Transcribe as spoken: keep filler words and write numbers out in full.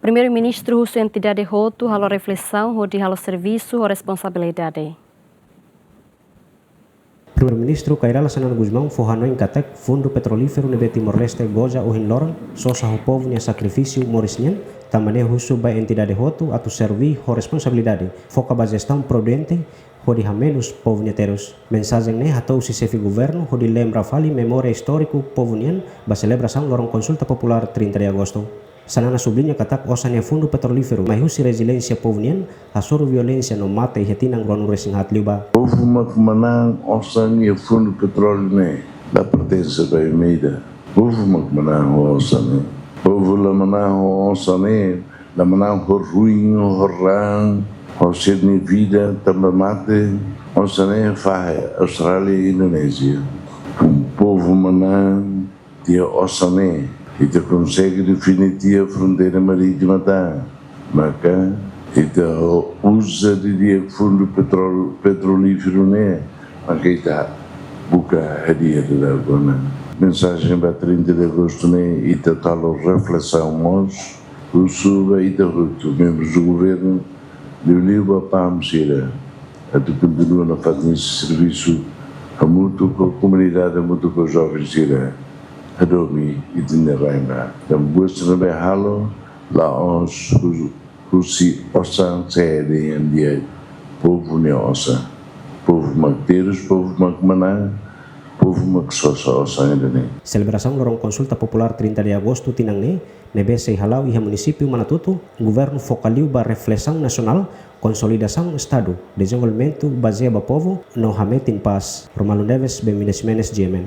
Primeiru-Ministru husu entidade hotu halo reflesaun hodi halo servisu ho responsabilidade. Primeiru-Ministru Kay Rala Xanana Gusmão fó hanoin katak Fundu Petrolíferu ne'ebé Timor-Leste goza ohin loron sosa ho povu nia sakrifísiu moris nian, tanba ne'e husu ba entidade hotu atu serví ho responsabilidade, foka ba jestaun prudente, hodi hamenus povu nia terus. Mensajen ne'e hato'o husi xefe governu hodi lembra fali memória istóriku povu nian ba selebrasaun loron konsulta populár trinta de agosto. Xanana subliña katak osan ne'e Fundu Petrolíferu mai husi reziliénsia povu nian hasoru violénsia no mate iha tinan ruanulu-resin-haat liubá. Povu mak manán osan iha Fundu Petróleu ne'e, la pertense ba Almeida. Povu mak manán ho osan ne'e. Povu la manán ho osan ne'e, la manán ho ruin, ho raan, ho sira-nia vida tanba mate, osan ne'e fahe Austrália i Indonézia. Povu manán tiha osan ne'e, ita konsege define tiha fronteira marítima tan, maka ita uza didi'ak Fundu Petrol-, Petrolíferu ne'e, maka ita buka hadi'a dadauk ona. Mensajen ba trinta de agosto ne'e, ita halo reflesaun mós, husu ba ita hotu, membru governu, liuliu ba PAM sira, atu kontinua nafatin servisu hamutuk ho komunidade, hamutuk ho joven sira, hadomi ita-nia rai ba. Tanba buat sira ne'ebé halo la'ós hu-, husi osan, sé dehan di'ak povu nia osan. Povu mak terus, povu mak manán, povu mak sosa osan ida-ne'e. Selebrasaun loron konsulta populár trinta de agosto tinan ne'e, ne'ebé sei hala'o iha munisípiu Manatuto, governu foka liu ba reflesaun nasionál, konsolidasaun Estadu, dezenvolvimentu bazeia ba povu, no hametin pás. Romaldo Neves, Benvinda Ximenes, G M N.